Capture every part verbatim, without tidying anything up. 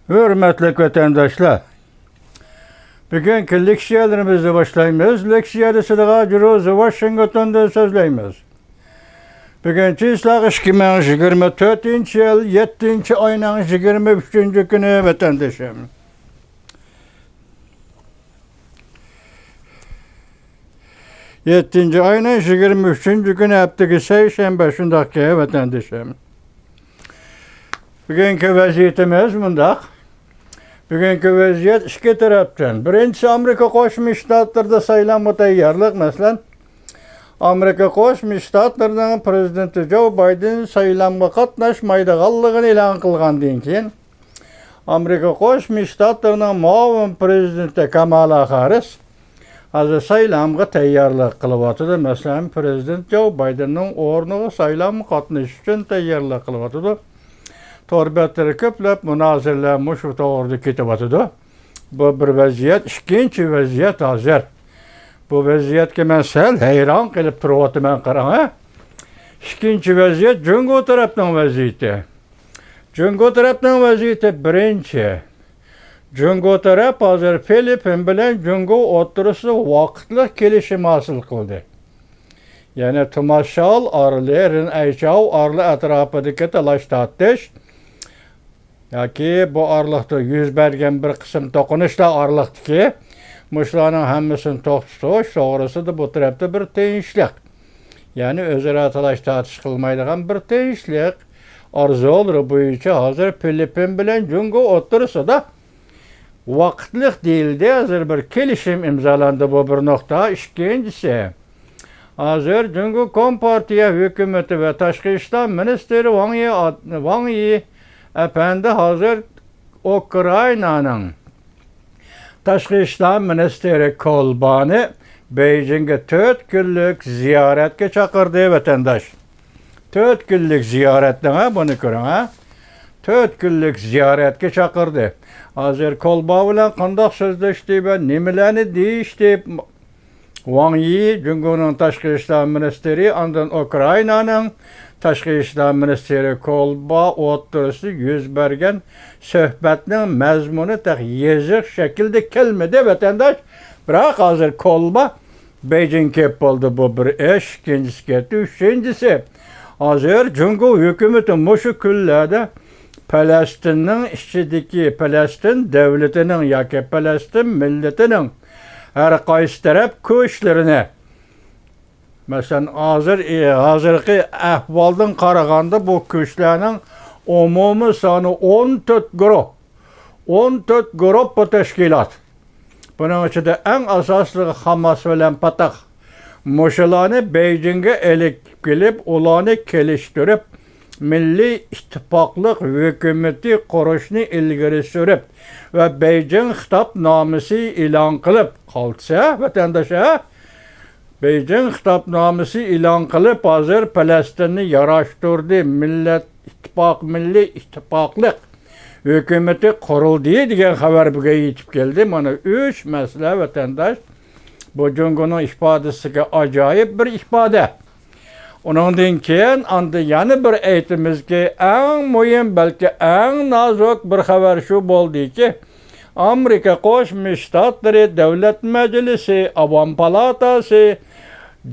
ھۆرمەتلىك ۋەتەنداشلار، بۈگۈنكى لېكسىيەلىرىمىزنى باشلايمىز. لېكسىيەدە سىلىغا جروز ۋاشىنگتوندىن سۆزلەيمىز. بۈگۈن چىسلاق ئىككى مىڭ يىگىرمە تۆتىنچى يىل، يەتتىنچى ئاينىڭ يىگىرمە ئۈچىنچى كۈنى، ۋەتەندىشىم. يەتتىنچى ئاينىڭ يىگىرمە ئۈچىنچى كۈنى، ھەپتىگە سەيشەنبە، شۇنداقكى ۋەتەندىشىم. بۈگۈنكى ۋەزىيىتىمىز مۇنداق. بۈگۈنكى ۋەزىيەت ئىككى تەرەپتىن. بىرىنچىسى، ئامېرىكا قوشما شتاتلىرىدا سايلامغا تەييارلىق. مەسىلەن، ئامېرىكا قوشما شتاتلىرىنىڭ پىرېزىدېنتى جو بايدېن سايلامغا قاتناشمايدىغانلىقىنى ئېلان قىلغاندىن كېيىن، ئامېرىكا قوشما شتاتلىرىنىڭ مۇئاۋىن پىرېزىدېنتى كامالا خاررىس ھازىر سايلامغا تەييارلىق قىلىۋاتىدۇ. مەسىلەن، پىرېزىدېنت جو بايدېننىڭ ئورنىغا سايلامغا قاتنىشىش ئۈچۈن تەييارلىق قىلىۋاتىدۇ. تور بەتلىرى كۆپلەپ مۇنازىرىلەر مۇشۇ توغرىدا كېتىۋاتىدۇ. بۇ بىر ۋەزىيەت. ئىككىنچى ۋەزىيەت ھازىر. بۇ ۋەزىيەتكە مەن سەل ھەيران قېلىپ تۇرۇۋاتىمەن، قاراڭ، ھە. ئىككىنچى ۋەزىيەت جۇڭگو تەرەپنىڭ ۋەزىيىتى. جۇڭگو تەرەپنىڭ ۋەزىيىتى بىرىنچى. جۇڭگو تەرەپ ھازىر فىلىپپىن بىلەن جۇڭگو ئوتتۇرىسىدا ۋاقىتلىق كېلىشىم ھاسىل قىلدى. يەنى تۇماشال ئارىلى، رېنئەيچاۋ ئارىلى ئەتراپىدىكى تالاش تارتىش ياكى بۇ ئارىلىقتا يۈز بەرگەن بىر قىسىم توقۇنۇشلار ئارىلىقتىكى مۇشۇلارنىڭ ھەممىسىنى توختىتىش توغرىسىدا بۇ تەرەپتە بىر تىنچلىق، يەنى ئۆزئارا تالاش تارتىش قىلمايدىغان بىر تىنچلىق ئارزۇلىرى بويىچە ھازىر فىلىپپىن بىلەن جۇڭگو ئوتتۇرىسىدا ۋاقىتلىق دېيىلدى، ھازىر بىر كېلىشىم ئىمزالاندى. بۇ بىر نۇقتا. ئىككىنچىسى، ھازىر جۇڭگو كومپارتىيە ھۆكۈمىتى ۋە تاشقى ئىشلار مىنىستىرى ۋاڭ يى، ۋاڭ يى ئەپەندى ھازىر ئۇكرائىنانىڭ تاشقى ئىشلار مىنىستىرى كولبانى بېيجىڭگە تۆت كۈنلۈك زىيارەتكە چاقىردى، ۋەتەنداش. تۆت كۈنلۈك زىيارەتنىڭ، ھە، بۇنى كۆرۈڭ، ھە. تۆت كۈنلۈك زىيارەتكە چاقىردى. ھازىر كولبا بىلەن قانداق سۆزلەشتى ۋە نېمىلەرنى دېيىشتى؟ ۋاڭ يى، جۇڭگونىڭ تاشقى ئىشلار مىنىستىرى، ئاندىن ئۇكرائىنانىڭ تاشقى ئىشلار مىنىستىرى كولبا ئوتتۇرىسىدا يۈز بەرگەن سۆھبەتنىڭ مەزمۇنى تېخى يېزىق شەكىلدە كەلمىدى، ۋەتەنداش. بىراق ھازىر كولبا بېيجىڭ كېلىپ بولدى، بۇ بىر ئىش. ئىككىنچىسى كەتتى. ئۈچىنچىسى، ھازىر جۇڭگو ھۆكۈمىتى مۇشۇ كۈنلەردە پەلەستىننىڭ ئىچىدىكى، پەلەستىن دۆلىتىنىڭ ياكى پەلەستىن مىللىتىنىڭ ھەر قايسى تەرەپ كۈچلىرىنى، مەسىلەن، ھازىر، ھازىرقى ئەھۋالدىن قارىغاندا، بۇ كۈچلەرنىڭ ئومۇمىي سانى ئون تۆت گۇرۇھ. ئون تۆت گۇرۇپپا تەشكىلات. بۇنىڭ ئىچىدە ئەڭ ئاساسلىقى خاماس بىلەن پاتاھ. مۇشۇلارنى بېيجىڭگە ئېلىپ كېلىپ، ئۇلارنى كېلىشتۈرۈپ، مىللىي ئىتتىپاقلىق ھۆكۈمىتى قۇرۇشنى ئىلگىرى سۈرۈپ ۋە بېيجىڭ خىتابنامىسى ئېلان قىلىپ، قالتىس، ھە، ۋەتەنداش، ھە؟ بېيجىڭ خىتابنامىسى ئېلان قىلىپ، ھازىر پەلەستىننى ياراشتۇردى، مىللەت ئىتتىپاق، مىللىي ئىتتىپاقلىق ھۆكۈمىتى قۇرۇلدى دېگەن خەۋەر بۈگۈن يېتىپ كەلدى. مانا ئۈچ مەسىلە، ۋەتەنداش. بۇ جۇڭگونىڭ ئىپادىسىگە ئاجايىپ بىر ئىپادە. ئۇنىڭدىن كېيىن ئاندىن يەنە بىر ئېيتىمىزكى، ئەڭ مۇھىم، بەلكى ئەڭ نازۇك بىر خەۋەر شۇ بولدىكى، ئامېرىكا قوشما شتاتلىرى دۆلەت مەجلىسى، ئاۋام پالاتاسى،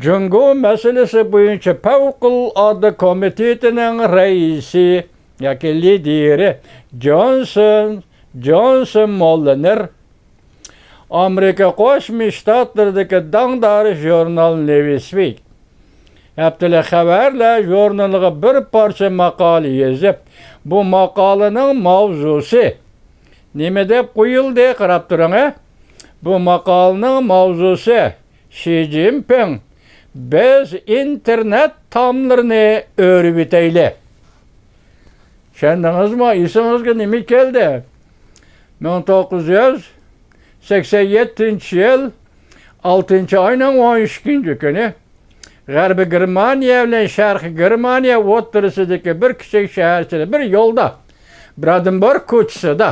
جۇڭگو مەسىلىسى بويىچە پەۋقۇلئاددە كومىتېتىنىڭ رەئىسى ياكى لىدىرى جونسون، جونسون موللېنېر، ئامېرىكا قوشما شتاتلىرىدىكى داڭدار ژۇرنال نيۇزۋىك ھەپتىلىك خەۋەرلەر ژۇرنىلىغا بىر پارچە ماقالە يېزىپ، بۇ ماقالىنىڭ ماۋزۇسى نېمە دەپ قويۇلدى؟ قاراپ تۇرۇڭ، ھە. بۇ ماقالىنىڭ ماۋزۇسى، شى جىنپىڭ، بىز ئىنتېرنېت تاملىرىنى ئۆرۈۋېتەيلى. چۈشەندىڭىزمۇ؟ ئېسىڭىزگە نېمە كەلدى؟ مىڭ توققۇز يۈز سەكسەن يەتتىنچى يىل ئالتىنچى ئاينىڭ ئون ئىككىنچى كۈنى غەربىي گېرمانىيە بىلەن شەرقىي گېرمانىيە ئوتتۇرىسىدىكى بىر كىچىك شەھەرچىدە، بىر يولدا، برادېنبۇرگ كوچىسىدا،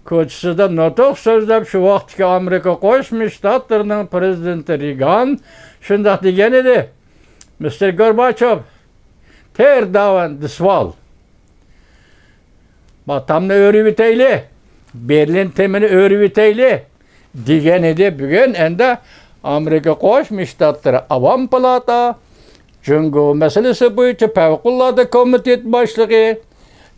كوچىسىدا نۇتۇق سۆزلەپ، شۇ ۋاقىتتىكى ئامېرىكا قوشما شتاتلىرىنىڭ پىرېزىدېنتى رېگان شۇنداق دېگەن ئىدى: مىستېر گورباچوف، تېر داۋان دىسۋال. ما تامنى ئۆرۈۋېتەيلى، بېرلىن تېمىنى ئۆرۈۋېتەيلى دېگەن ئىدى. بۈگۈن ئەندى ئامېرىكا قوشما شتاتلىرى ئاۋام پالاتا جۇڭگو مەسىلىسى بويىچە پەۋقۇلئاددە كومىتېت باشلىقى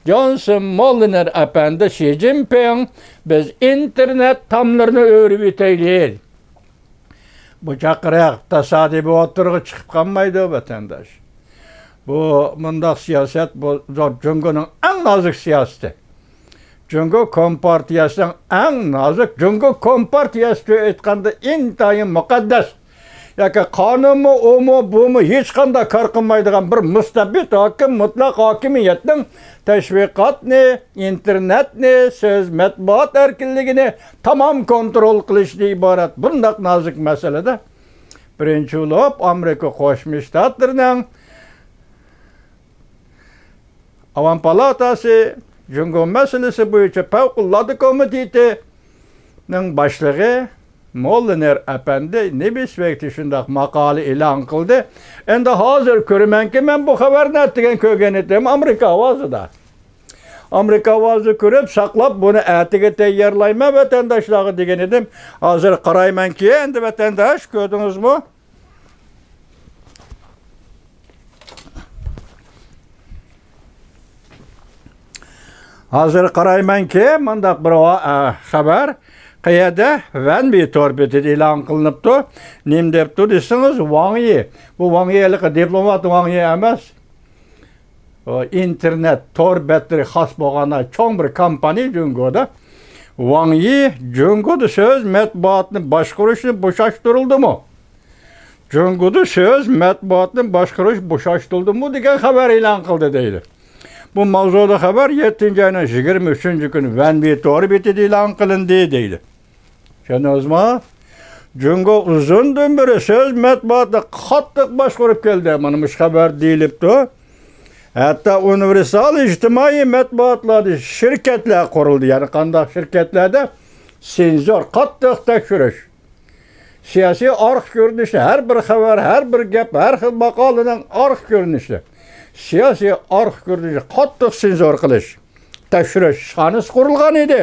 جونسون موللېنېر ئەپەندى شى جىنپىڭ، بىز ئىنتېرنېت تاملىرىنى ئۆرۈۋېتەيلى. بۇ چاقىرىق تاسادىپىي ئوتتۇرىغا چىقىپ قالمايدۇ، ۋەتەنداش. بۇ مۇنداق سىياسەت، بۇ زور جۇڭگونىڭ ئەڭ نازۇك سىياسىتى. جۇڭگو كومپارتىيەسىنىڭ ئەڭ نازۇك، جۇڭگو كومپارتىيەسى ئېيتقاندا ئىنتايىن مۇقەددەس. ياكى قانۇنمۇ، ئۇمۇ، بۇمۇ ھېچقانداق كار قىلمايدىغان بىر مۇستەبىت ھاكىم، مۇتلەق ھاكىمىيەتنىڭ تەشۋىقاتنى، ئىنتېرنېتنى، سۆز، مەتبۇئات ئەركىنلىكىنى تامام كونترول قىلىشتىن ئىبارەت بۇنداق نازۇك مەسىلىدە بىرىنچى بولۇپ ئامېرىكا قوشما شتاتلىرىنىڭ ئاۋام پالاتاسى جۇڭگو مەسىلىسى بويىچە پەۋقۇلئاددە كومىتېتىنىڭ باشلىقى موللېنېر ئەپەندى نېبىس ۋەكتى شۇنداق ماقالە ئېلان قىلدى. ئەندى ھازىر كۆرىمەنكى، مەن بۇ خەۋەرنى ئەتىگەن كۆرگەن ئىدىم ئامېرىكا ئاۋازىدا. ئامېرىكا ئاۋازى كۆرۈپ ساقلاپ، بۇنى ئەتىگە تەييارلايمەن ۋەتەنداشلارغا دېگەن ئىدىم. ھازىر قارايمەنكى، ئەندى ۋەتەنداش، كۆردىڭىزمۇ؟ ھازىر قارايمەنكى، مۇنداق بىر ۋا-، ئە، خەۋەر قەيەردە؟ ۋەنۋى تور بېتىدە ئېلان قىلىنىپتۇ. نېمە دەپتۇ دېسىڭىز، ۋاڭ يى. بۇ ۋاڭ يى ھېلىقى دىپلومات ۋاڭ يى ئەمەس. ئۇ ئىنتېرنېت تور بەتلىرى خاس بولغان چوڭ بىر كومپانىيە جۇڭگودا. ۋاڭ يى جۇڭگودا سۆز مەتبۇئاتنى باشقۇرۇشنى بوشاشتۇرۇلدىمۇ؟ جۇڭگودا سۆز مەتبۇئاتنى باشقۇرۇش بوشاشتۇرۇلدىمۇ دېگەن خەۋەر ئېلان قىلدى دەيدۇ. بۇ ماۋزۇدا خەۋەر يەتتىنچى ئاينىڭ يىگىرمە ئۈچىنچى كۈنى ۋەنۋى تور بېتىدە ئېلان قىلىندى دەيدۇ. چۈشەندىڭىزمۇ؟ جۇڭگو ئۇزۇندىن بېرى سۆز مەتبۇئاتنى قاتتىق باشقۇرۇپ كەلدى. مانا مۇشۇ خەۋەر دېيىلىپتۇ. ھەتتا ئۇنىۋېرسال ئىجتىمائىي مەتبۇئاتلاردا شىركەتلەر قۇرۇلدى. يەنى قانداق شىركەتلەردە؟ سېنزور، قاتتىق تەكشۈرۈش. سىياسىي ئارقا كۆرۈنۈشى، ھەر بىر خەۋەر، ھەر بىر گەپ، ھەر خىل ماقالىنىڭ ئارقا كۆرۈنۈشى. سىياسىي ئارقا كۆرۈنۈشى قاتتىق سېنزور قىلىش، تەكشۈرۈش ئىشخانىسى قۇرۇلغان ئىدى.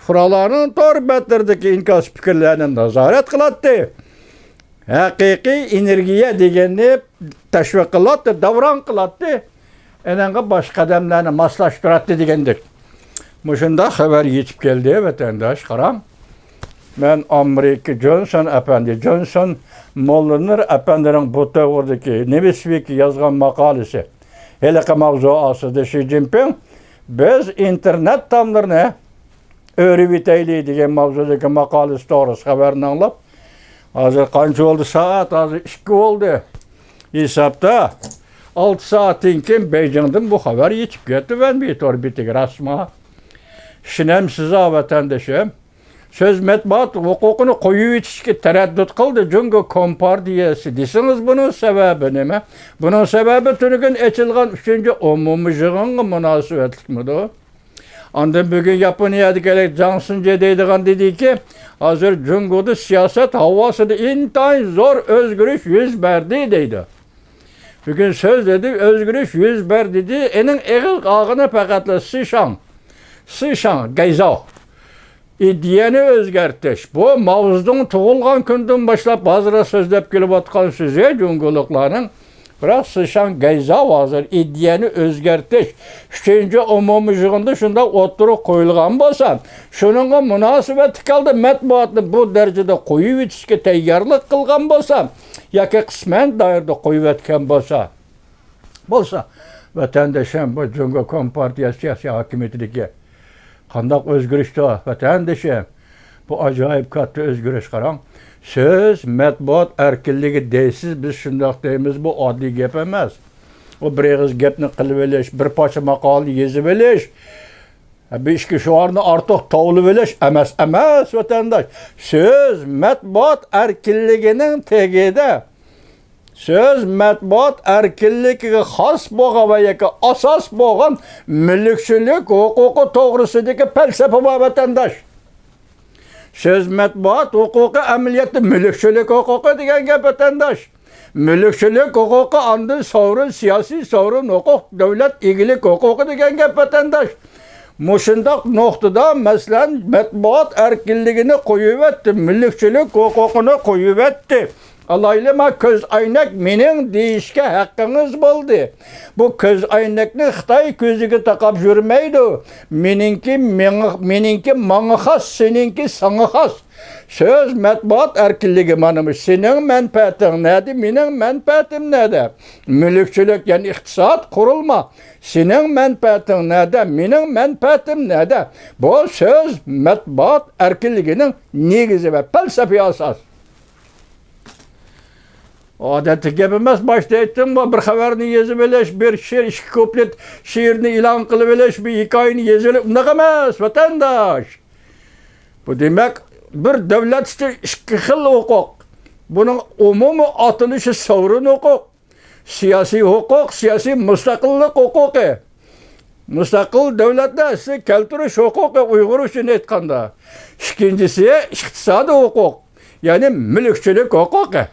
پۇقرالارنىڭ تور بەتلىرىدىكى ئىنكاس پىكىرلەرنى نازارەت قىلاتتى. ھەقىقىي ئېنېرگىيە دېگەننى تەشۋىق قىلاتتى، داۋراڭ قىلاتتى. ئېنىڭغا باشقا قەدەملەرنى ماسلاشتۇراتتى دېگەندەك. مۇشۇنداق خەۋەر يېتىپ كەلدى، ۋەتەنداش، قاراڭ. مەن ئامېرىكا جونسون ئەپەندى، جونسون موللېنېر ئەپەندىنىڭ بۇ توغرىدىكى نېۋىسۋىككە يازغان ماقالىسى. ھېلىقى ماۋزۇ ئاستىدا شى جىنپىڭ، بىز ئىنتېرنېت تاملىرىنى ئۆرۈۋېتەيلى دېگەن ماۋزۇدىكى ماقالىسى توغرىسىدا خەۋەرنى ئاڭلاپ، ھازىر قانچە بولدى؟ سائەت ھازىر ئىككى بولدى. ھېسابتا ئالتە سائەتتىن كېيىن بېيجىڭدىن بۇ خەۋەر يېتىپ كەتتى ۋەنبى تور بېتىگە راستمۇ؟ ئىشىنەمسىز ھە، ۋەتەندىشىم؟ سۆز مەتبۇئات ھوقۇقىنى قويۇۋېتىشكە تەرەددۇت قىلدى جۇڭگو كومپارتىيەسى دېسىڭىز، بۇنىڭ سەۋەبى نېمە؟ بۇنىڭ سەۋەبى تۈنۈگۈن ئېچىلغان ئۈچىنچى ئومۇمىي يىغىنغا مۇناسىۋەتلىكمىدۇ؟ ئاندىن بۈگۈن ياپونىيەدىكى جاڭ سىنجې دەيدىغان دېدىكى، ھازىر جۇڭگودا سىياسەت ھاۋاسىدا ئىنتايىن زور ئۆزگىرىش يۈز بەردى دەيدۇ. بۈگۈن سۆزلىدى، ئۆزگىرىش يۈز بەردى دېدى. ئېنىڭ ئېغىز ئالغىنى پەقەتلا سىشاڭ، سىشاڭ گەيزاۋ. ئىدىيەنى ئۆزگەرتىش. بۇ ماۋزېدۇڭ تۇغۇلغان كۈندىن باشلاپ ھازىر سۆزلەپ كېلىۋاتقان سۆزى جۇڭگولۇقلارنىڭ. بىراق سىشاڭ گەيزاۋ ھازىر ئىدىيەنى ئۆزگەرتىش، ئۈچىنچى ئومۇمىي يىغىندا شۇنداق ئوتتۇرىغا قويۇلغان بولسا، شۇنىڭغا مۇناسىۋەتلىك ھالدا مەتبۇئاتنى بۇ دەرىجىدە قويۇۋېتىشكە تەييارلىق قىلغان بولسا، ياكى قىسمەن دائىرىدە قويۇۋەتكەن بولسا، بولسا، ۋەتەندىشىم، بۇ جۇڭگو كومپارتىيە سىياسىي ھاكىمىيىتىدىكى قانداق ئۆزگىرىشتۇ، ۋەتەندىشىم؟ بۇ ئاجايىپ كاتتا ئۆزگىرىش، قاراڭ. سۆز، مەتبۇئات ئەركىنلىكى دەيسىز، بىز شۇنداق دەيمىز، بۇ ئاددىي گەپ ئەمەس. ئۇ بىر ئېغىز گەپنى قىلىۋېلىش، بىر پارچە ماقالىنى يېزىۋېلىش، بىر ئىككى شوئارنى ئارتۇق توۋلىۋېلىش ئەمەس، ئەمەس، ۋەتەنداش. سۆز، مەتبۇئات ئەركىنلىكىنىڭ تېگىدە سۆز، مەتبۇئات ئەركىنلىكىگە خاس بولغان ۋە ياكى ئاساس بولغان مۈلۈكچىلىك ھوقۇقى توغرىسىدىكى پەلسەپە بار، ۋەتەنداش. سۆز، مەتبۇئات ھوقۇقى ئەمەلىيەتتە مۈلۈكچىلىك ھوقۇقى دېگەن گەپ، ۋەتەنداش. مۈلۈكچىلىك ھوقۇقى، ئاندىن سورۇن، سىياسىي سورۇن، ھوقۇق، دۆلەت ئىگىلىك ھوقۇقى دېگەن گەپ، ۋەتەنداش. مۇشۇنداق نۇقتىدا، مەسىلەن، مەتبۇئات ئەركىنلىكىنى قويۇۋەتتى، مۈلۈكچىلىك ھوقۇقىنى قويۇۋەتتى. ئالايلىما كۆز ئەينەك مېنىڭ دېيىشكە ھەققىڭىز بولدى. بۇ كۆز ئەينەكنى خىتاي كۆزىگە تاقاپ يۈرمەيدۇ. مېنىڭكى مېڭە-، مېنىڭكى ماڭا خاس، سېنىڭكى ساڭا خاس. سۆز، مەتبۇئات ئەركىنلىكى مانا مۇشۇ. سېنىڭ مەنپەئەتىڭ نەدە، مېنىڭ مەنپەئەتىم نەدە؟ مۈلۈكچىلىك، يەنى ئىقتىساد، قۇرۇلما. سېنىڭ مەنپەئەتىڭ نەدە، مېنىڭ مەنپەئەتىم نەدە؟ بۇ سۆز، مەتبۇئات ئەركىنلىكىنىڭ نېگىزى ۋە پەلسەپىي ئاساسى. ئادەتتىكى گەپ ئەمەس، باشتا ئېيتتىم، بۇ بىر خەۋەرنى يېزىۋېلىش، بىر شېئىر، ئىككى كۇپلېت شېئىرنى ئېلان قىلىۋېلىش، بىر ھېكايىنى يېزىۋېلىش، ئۇنداق ئەمەس، ۋەتەنداش. بۇ دېمەك، بىر دۆلەت ئىچىدە ئىككى خىل ھوقۇق. بۇنىڭ ئومۇمىي ئاتىلىشى سورۇن ھوقۇق، سىياسىي ھوقۇق، سىياسىي مۇستەقىللىق ھوقۇقى. مۇستەقىل دۆلەتنى ئەسلىگە كەلتۈرۈش ھوقۇقى، ئۇيغۇر ئۈچۈن ئېيتقاندا. ئىككىنچىسى، ئىقتىسادىي ھوقۇق، يەنى مۈلۈكچىلىك ھوقۇقى.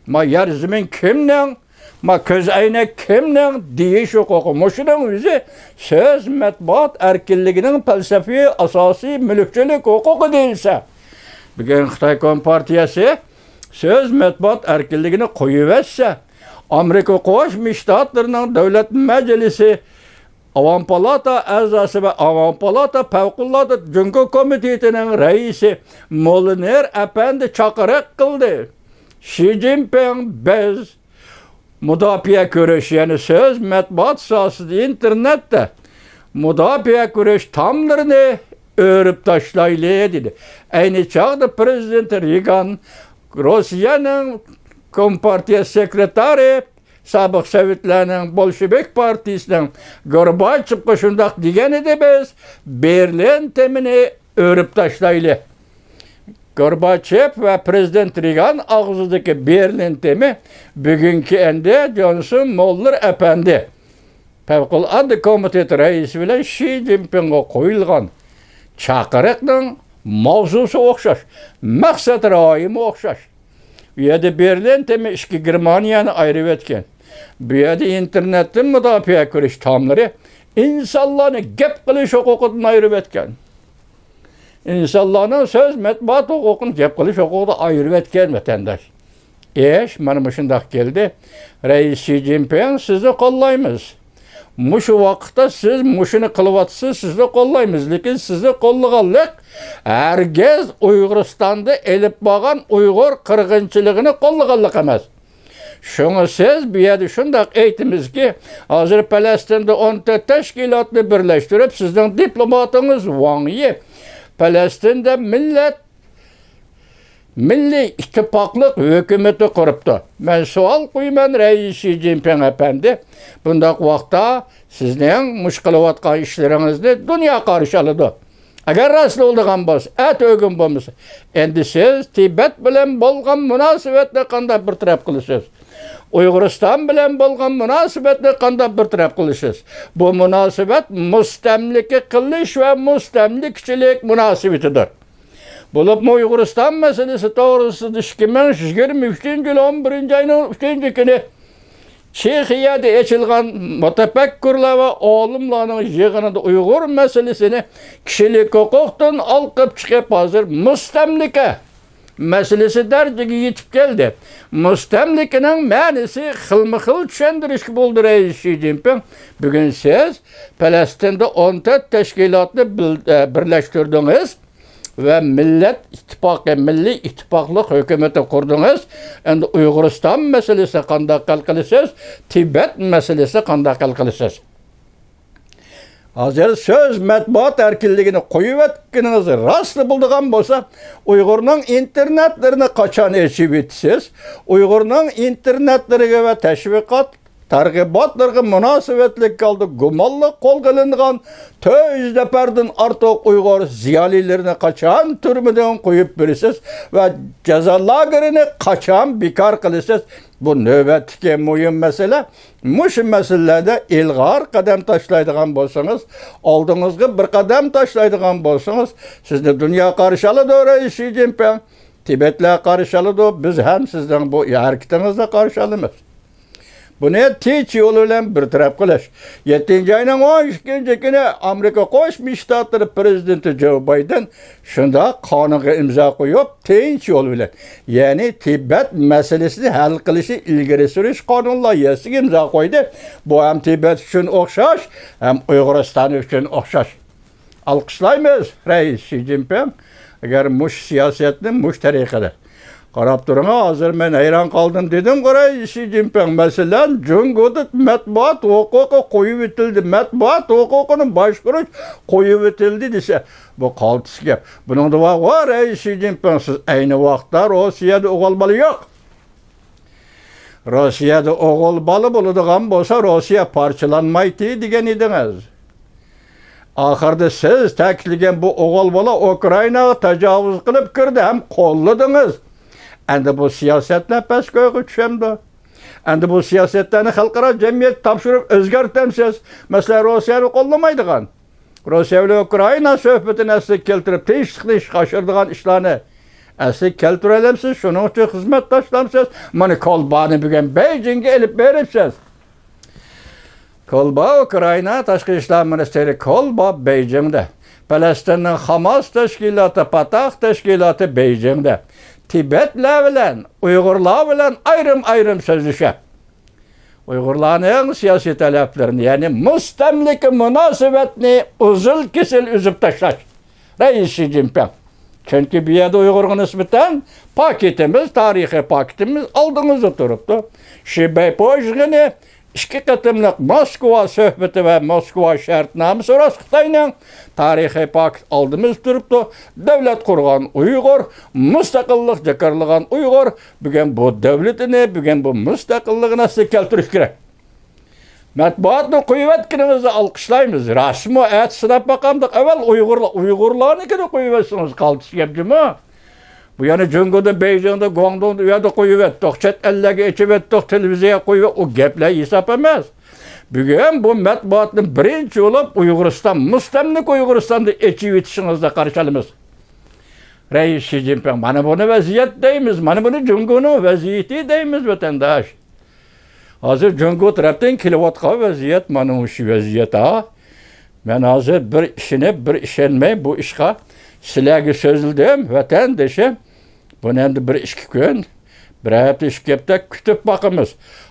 ما يەر زېمىن كىمنىڭ، ما كۆز ئەينەك كىمنىڭ دېيىش ھوقۇقى. مۇشۇنىڭ ئۆزى سۆز، مەتبۇئات ئەركىنلىكىنىڭ پەلسەپىي ئاساسىي مۈلۈكچىلىك ھوقۇقى دېيىلسە. بۈگۈن خىتاي كومپارتىيەسى سۆز، مەتبۇئات ئەركىنلىكىنى قويۇۋەتسە، ئامېرىكا قوشما شتاتلىرىنىڭ دۆلەت مەجلىسى ئاۋام پالاتا ئەزاسى ۋە ئاۋام پالاتا پەۋقۇلئاددە جۇڭگو كومىتېتىنىڭ رەئىسى مولىنېر ئەپەندى چاقىرىق قىلدى. شى جىنپىڭ، بىز مۇداپىئە كۈرەش، يەنى سۆز، مەتبۇئات ساھەسىدە، ئىنتېرنېتتا مۇداپىئە كۈرەش تاملىرىنى ئۆرۈپ تاشلايلى، دېدى. ئەينى چاغدا پىرېزىدېنت رېگان، روسىيەنىڭ كومپارتىيە سېكرېتارى، سابىق سوۋېتلارنىڭ بولشېۋىك پارتىيىسىنىڭ گورباچېۋقا شۇنداق دېگەن ئىدى، بىز بېرلىن تېمىنى ئۆرۈپ تاشلايلى. گورباچېۋ ۋە پىرېزىدېنت رېگان ئاغزىدىكى بېرلىن تېمى بۈگۈنكى ئەندى جونسون موللېر ئەپەندى پەۋقۇلئاددە كومىتېت رەئىسى بىلەن شى جىنپىڭغا قويۇلغان چاقىرىقنىڭ ماۋزۇسى ئوخشاش، مەقسەت رايىمۇ ئوخشاش. بۇ يەردە بېرلىن تېمى ئىككى گېرمانىيەنى ئايرىۋەتكەن. بۇ يەردە ئىنتېرنېتتىن مۇداپىئە كۈرەش تاملىرى ئىنسانلارنى گەپ قىلىش ھوقۇقىدىن ئايرىۋەتكەن. ئىنسانلارنىڭ سۆز، مەتبۇئات ھوقۇقىنى گەپ قىلىش ھوقۇقىدا ئايرىۋەتكەن ۋەتەنداش. ئىش مانا مۇشۇنداق كەلدى. رەئىس شى جىنپىڭ، سىزنى قوللايمىز. مۇشۇ ۋاقىتتا سىز مۇشۇنى قىلىۋاتىسىز، سىزنى قوللايمىز. لېكىن سىزنى قوللىغانلىق ھەرگىز ئۇيغۇرىستاندا ئېلىپ بارغان ئۇيغۇر قىرغىنچىلىقىنى قوللىغانلىق ئەمەس. شۇڭا سىز بۇ يەردە شۇنداق ئېيتىمىزكى، ھازىر پەلەستىندە ئون تۆت تەشكىلاتنى بىرلەشتۈرۈپ، سىزنىڭ دىپلوماتىڭىز ۋاڭ يى پەلەستىندە مىللەت، مىللىي ئىتتىپاقلىق ھۆكۈمىتى قۇرۇپتۇ. مەن سوئال قويىمەن، رەئىس شى جىنپىڭ ئەپەندى، بۇنداق ۋاقىتتا سىزنىڭ مۇشۇ قىلىۋاتقان ئىشلىرىڭىزنى دۇنيا قارشى ئالىدۇ. ئەگەر راست بولىدىغان بولسا، ئەتە ئۆگۈن بولمىسا، ئەندى سىز تىبەت بىلەن بولغان مۇناسىۋەتنى قانداق بىر تەرەپ قىلىسىز؟ ئۇيغۇرىستان بىلەن بولغان مۇناسىۋەتنى قانداق بىر تەرەپ قىلىسىز؟ بۇ مۇناسىۋەت مۇستەملىكە قىلىش ۋە مۇستەملىكىچىلىك مۇناسىۋىتىدۇر. بولۇپمۇ ئۇيغۇرىستان مەسىلىسى توغرىسىدا ئىككى مىڭ يىگىرمە ئۈچىنچى يىل ئون بىرىنچى ئاينىڭ ئۈچىنچى كۈنى چېخىيەدە ئېچىلغان مۇتەپەككۇرلار ۋە ئالىملارنىڭ يىغىنىدا ئۇيغۇر مەسىلىسىنى كىشىلىك ھوقۇقتىن ئالقىپ چىقىپ، ھازىر مۇستەملىكە مەسىلىسى دەرىجىگە يېتىپ كەلدى. مۇستەملىكىنىڭ مەنىسى خىلمۇ خىل چۈشەندۈرۈشكە بولدى، رەئىس شى جىنپىڭ. بۈگۈن سىز پەلەستىندە ئون تۆت تەشكىلاتنى بىل-، ئە، بىرلەشتۈردىڭىز ۋە مىللەت ئىتتىپاقى، مىللىي ئىتتىپاقلىق ھۆكۈمىتى قۇردىڭىز. ئەمدى ئۇيغۇرىستان مەسىلىسىنى قانداق ھەل قىلىسىز؟ تىبەت مەسىلىسىنى قانداق ھەل قىلىسىز؟ ھازىر سۆز، مەتبۇئات ئەركىنلىكىنى قويۇۋەتكىنىڭىز راست بولىدىغان بولسا، ئۇيغۇرنىڭ ئىنتېرنېتلىرىنى قاچان ئېچىۋېتىسىز؟ ئۇيغۇرنىڭ ئىنتېرنېتلىرىگە ۋە تەشۋىقات تەرغىباتلىرىغا مۇناسىۋەتلىك ھالدا گۇمانلىق قولغا ئېلىنغان تۆت يۈز نەپەردىن ئارتۇق ئۇيغۇر زىيالىيلىرىنى قاچان تۈرمىدىن قويۇپ بېرىسىز ۋە جازا لاگېرىنى قاچان بىكار قىلىسىز؟ بۇ نۆۋەتتىكى مۇھىم مەسىلە. مۇشۇ مەسىلىلەردە ئىلغار قەدەم تاشلايدىغان بولسىڭىز، ئالدىڭىزغا بىر قەدەم تاشلايدىغان بولسىڭىز، سىزنى دۇنيا قارشى ئالىدۇ، رەئىس شى جىنپىڭ. تىبەتلەر قارشى ئالىدۇ، بىز ھەم سىزنىڭ بۇ ھەرىكىتىڭىزنى قارشى ئالىمىز. بۇنى تىنچ يول بىلەن بىر تەرەپ قىلىش. يەتتىنچى ئاينىڭ ئون ئىككىنچى كۈنى ئامېرىكا قوشما شتاتلىرى پرېزىدېنتى جو بايدېن شۇنداق قانۇنغا ئىمزا قويۇپ، تىنچ يول بىلەن، يەنى تىبەت مەسىلىسىنى ھەل قىلىشنى ئىلگىرى سۈرۈش قانۇن لايىھەسىگە ئىمزا قويدى. بۇ ھەم تىبەت ئۈچۈن ئوخشاش، ھەم ئۇيغۇرىستان ئۈچۈن ئوخشاش. ئالقىشلايمىز، رەئىس شى جىنپىڭ. ئەگەر مۇشۇ سىياسەتنى مۇشۇ تەرىقىدە قاراپ تۇرۇڭ، ھازىر مەن ھەيران قالدىم دېدىمغۇ، رەئىس شى جىنپىڭ. مەسىلەن، جۇڭگودا مەتبۇئات ھوقۇقى قويۇۋېتىلدى، مەتبۇئات ھوقۇقىنى باشقۇرۇش قويۇۋېتىلدى دېسە، بۇ قالتىس گەپ. بۇنىڭدا بارغۇ، رەئىس شى جىنپىڭ، سىز ئەينى ۋاقىتتا روسىيەدە ئوغۇل بالا يوق. روسىيەدە ئوغۇل بالا بولىدىغان بولسا، روسىيە پارچىلانمايتتى دېگەن ئىدىڭىز. ئاخىردا سىز تەكىتلىگەن بۇ ئوغۇل بالا ئۇكرائىناغا تاجاۋۇز قىلىپ كىردى ھەم قوللىدىڭىز. ئەمدى بۇ سىياسەتلەر پەس كويغا چۈشەمدۇ؟ ئەمدى بۇ سىياسەتلەرنى خەلقئارا جەمئىيەتكە تاپشۇرۇپ ئۆزگەرتەمسىز؟ مەسىلەن، روسىيەنى قوللىمايدىغان، روسىيە بىلەن ئۇكرائىنا سۆھبىتىنى ئەسلىگە كەلتۈرۈپ، تىنچلىقنى ئىشقا ئاشۇرىدىغان ئىشلارنى ئەسلىگە كەلتۈرەلەمسىز؟ شۇنىڭ ئۈچۈن خىزمەتداشلامسىز؟ مانا كولبانى بۈگۈن بېيجىڭگە ئېلىپ بېرىپسىز. كولبا، ئۇكرائىنا تاشقى ئىشلار مىنىستىرى كولبا بېيجىڭدە. پەلەستىننىڭ خاماس تەشكىلاتى، پاتاھ تەشكىلاتى بېيجىڭدە. تىبەتلەر بىلەن، ئۇيغۇرلار بىلەن ئايرىم-ئايرىم سۆزلىشىپ، ئۇيغۇرلارنىڭ سىياسىي تەلەپلىرىنى، يەنى مۇستەملىكە مۇناسىۋەتنى ئۇزۇل-كېسىل ئۈزۈپ تاشلاش. رەئىس شى جىنپىڭ. چۈنكى بۇ يەردە ئۇيغۇرغا نىسبەتەن پاكىتىمىز، تارىخىي پاكىتىمىز ئالدىڭىزدا تۇرۇپتۇ. شى بەيپو يىغىنى، ئىككى قېتىملىق موسكۋا سۆھبىتى ۋە موسكۋا شەرتنامىسى راست خىتاينىڭ، تارىخىي پاكىت ئالدىمىزدا تۇرۇپتۇ. دۆلەت قۇرغان ئۇيغۇر، مۇستەقىللىق جاكارلىغان ئۇيغۇر بۈگۈن بۇ دۆلىتىنى، بۈگۈن بۇ مۇستەقىللىقىنى ئەسلىگە كەلتۈرۈش كېرەك. مەتبۇئاتنى قويۇۋەتكىنىڭىزنى ئالقىشلايمىز. راستمۇ؟ ئەتە سىناپ باقامدۇق. ئەۋۋەل ئۇيغۇرلار، ئۇيغۇرلارنىڭكىنى قويۇۋەتسىڭىز قالتىس گەپ جۇمۇ. بۇ يەنە جۇڭگودا، بېيجىڭدا، گۇاڭدۇڭدا، ئۇ يەردە قويۇۋەتتۇق. چەت ئەللەرگە ئېچىۋەتتۇق، تېلېۋىزىيەگە قويۇۋەت-، ئۇ گەپلەر ھېساب ئەمەس. بۈگۈن بۇ مەتبۇئاتنى بىرىنچى بولۇپ ئۇيغۇرىستان مۇستەملىكە ئۇيغۇرىستاندا ئېچىۋېتىشىڭىزنى قارشى ئالىمىز. رەئىس شى جىنپىڭ، مانا بۇنى ۋەزىيەت دەيمىز، مانا بۇنى جۇڭگونىڭ ۋەزىيىتى دەيمىز، ۋەتەنداش. ھازىر جۇڭگو تەرەپتىن كېلىۋاتقان ۋەزىيەت مانا مۇشۇ ۋەزىيەت ھا. مەن ھازىر بىر ئىشىنىپ، بىر ئىشەنمەي بۇ ئىشقا سىلەرگە سۆزلىدىم، ۋەتەندىشىم. بۇنى ئەمدى بىر ئىككى كۈن، بىر ھەپتە، ئىككى ھەپتە كۈتۈپ باقىمىز.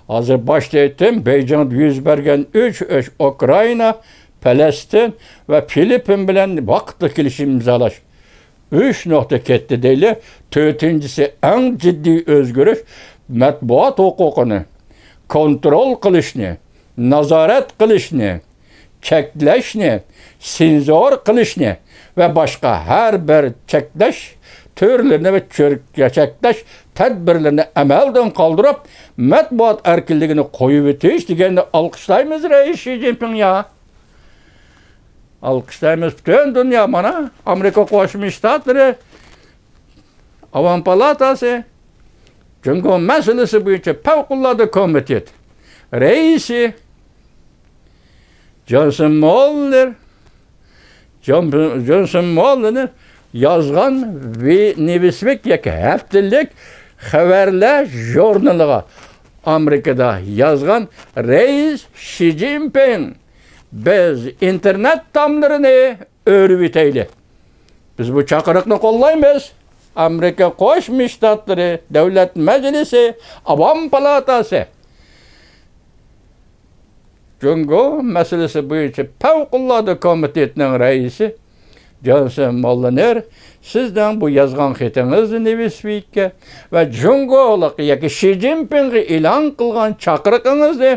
ھازىر باشتا ئېيتتىم، بېيجىڭدا يۈز بەرگەن ئۈچ ئىش، ئۇكرائىنا، پەلەستىن ۋە فىلىپپىن بىلەن ۋاقىتلىق كېلىشىم ئىمزالاش. ئۈچ نۇقتا كەتتى دەيلى. تۆتىنچىسى، ئەڭ جىددىي ئۆزگىرىش، مەتبۇئات ھوقۇقىنى كونترول قىلىشنى، نازارەت قىلىشنى، چەكلەشنى، سېنزور قىلىشنى ۋە باشقا ھەر بىر چەكلەش تۈرلىرىنى ۋە چۆر-، چەكلەش تەدبىرلىرىنى ئەمەلدىن قالدۇرۇپ، مەتبۇئات ئەركىنلىكىنى قويۇۋېتىش دېگەننى ئالقىشلايمىز، رەئىس شى جىنپىڭ يا. ئالقىشلايمىز پۈتۈن دۇنيا، مانا، ئامېرىكا قوشما شتاتلىرى ئاۋام پالاتاسى جۇڭگو مەسىلىسى بويىچە پەۋقۇلئاددە كومىتېت رەئىسى جونسون موللېر، جون-، جونسون موللېر يازغان ۋى-، نېۋىسۋىك ياكى ھەپتىلىك خەۋەرلەر ژۇرنىلىغا ئامېرىكىدا يازغان رەئىس شى جىنپىڭ، بىز ئىنتېرنېت تاملىرىنى ئۆرۈۋېتەيلى. بىز بۇ چاقىرىقنى قوللايمىز. ئامېرىكا قوشما شتاتلىرى دۆلەت مەجلىسى، ئاۋام پالاتاسى، جۇڭگو مەسىلىسى بويىچە پەۋقۇلئاددە كومىتېتنىڭ رەئىسى جونسون موللېر، سىزنىڭ بۇ يازغان خېتىڭىزنى نېۋىسۋىككە ۋە جۇڭگولۇق ياكى شى جىنپىڭغا ئېلان قىلغان چاقىرىقىڭىزنى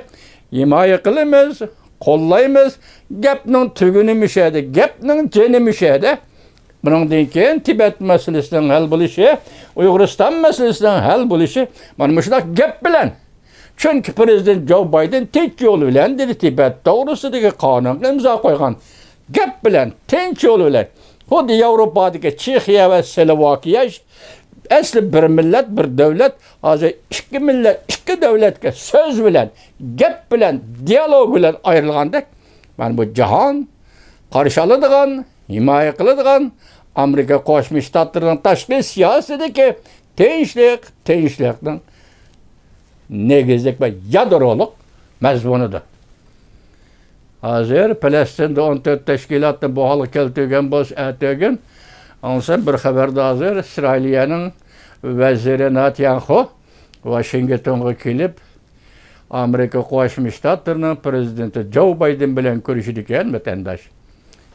ھىمايە قىلىمىز، قوللايمىز. گەپنىڭ تۈگۈنى مۇشۇ يەردە، گەپنىڭ جېنى مۇشۇ يەردە. بۇنىڭدىن كېيىن تىبەت مەسىلىسىنىڭ ھەل بولۇشى، ئۇيغۇرىستان مەسىلىسىنىڭ ھەل بولۇشى مانا مۇشۇنداق گەپ بىلەن. چۈنكى پىرېزىدېنت جو بايدېن تىنچ يول بىلەن دېدى، تىبەت توغرىسىدىكى قانۇنغا ئىمزا قويغان گەپ بىلەن، تىنچ يول بىلەن. خۇددى ياۋروپادىكى چېخىيە ۋە سلوۋاكىيە ئەسلى بىر مىللەت، بىر دۆلەت، ھازىر ئىككى مىللەت، ئىككى دۆلەتكە سۆز بىلەن، گەپ بىلەن، دىيالوگ بىلەن ئايرىلغاندەك، مانا بۇ جاھان قارشى ئالىدىغان، ھىمايە قىلىدىغان ئامېرىكا قوشما شتاتلىرىنىڭ تاشقى سىياسىتىدىكى تىنچلىق، تىنچلىقنىڭ نېگىزلىك ۋە يادرولۇق مەزمۇنىدا. ھازىر پەلەستىندە ئون تۆت تەشكىلاتنى بۇ ھالغا كەلتۈرگەن بولسا ئەتىگۈن، ئاڭلىسام بىر خەۋەردە ھازىر ئىسرائىلىيەنىڭ ۋەزىرى ناتياخۇ ۋاشىنگتونغا كېلىپ، ئامېرىكا قوشما شتاتلىرىنىڭ پرېزىدېنتى جو بايدېن بىلەن كۆرۈشىدىكەن، ۋەتەنداش.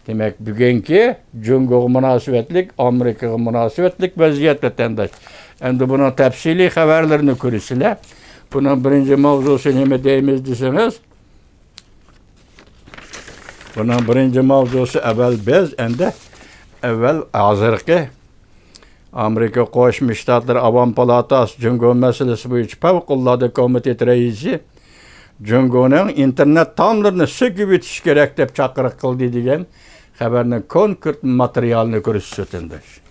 دېمەك، بۈگۈنكى جۇڭگوغا مۇناسىۋەتلىك، ئامېرىكىغا مۇناسىۋەتلىك ۋەزىيەت، ۋەتەنداش. ئەمدى بۇنىڭ تەپسىلىي خەۋەرلىرىنى كۆرىسىلەر. بۇنىڭ بىرىنچى ماۋزۇسى نېمە دەيمىز دېسىڭىز، بۇنىڭ بىرىنچى ماۋزۇسى ئەۋۋەل بىز، ئەمدى ئەۋۋەل ھازىرقى ئامېرىكا قوشما شتاتلىرى ئاۋام پالاتاسى جۇڭگو مەسىلىسى بويىچە پەۋقۇلئاددە كومىتېت رەئىسى جۇڭگونىڭ ئىنتېرنېت تاملىرىنى سۆكۈۋېتىش كېرەك دەپ چاقىرىق قىلدى دېگەن خەۋەرنىڭ كونكرېت ماتېرىيالىنى كۆرسىتىمىز.